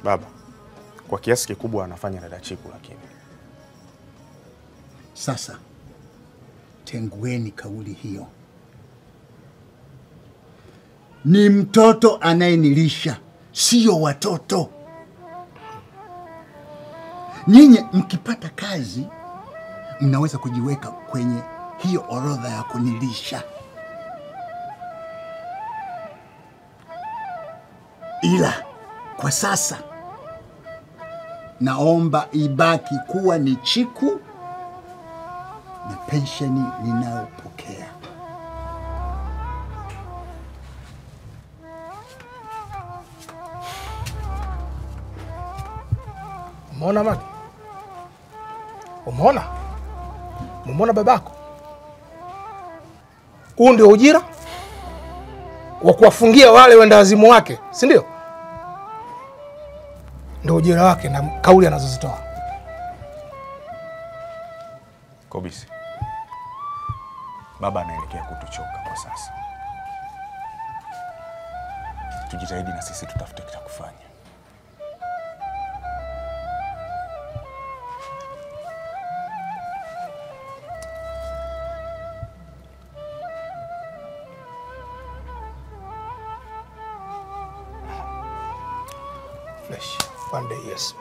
Baba, kwa kiasi kikubwa anafanya dada Chiku lakini. Sasa tengueni kauli hiyo. Ni mtoto anayenilisha, sio watoto. Nyinyi mkipata kazi mnaweza kujiweka kwenye hiyo orodha ya kunilisha. Ila kwa sasa naomba ibaki kuwa ni Chiku na pensheni ninayopokea. Umeona Madi? Umeona? Umeona babako? Huu ndio ujira wa kuwafungia wale wenda wazimu wake, si ndio? Ndio ujira wake na kauli anazozitoa. Kobisi, baba anaelekea kutuchoka kwa sasa. Tujitahidi na sisi tutafute kitu kufanya. Flesh. One day, yes.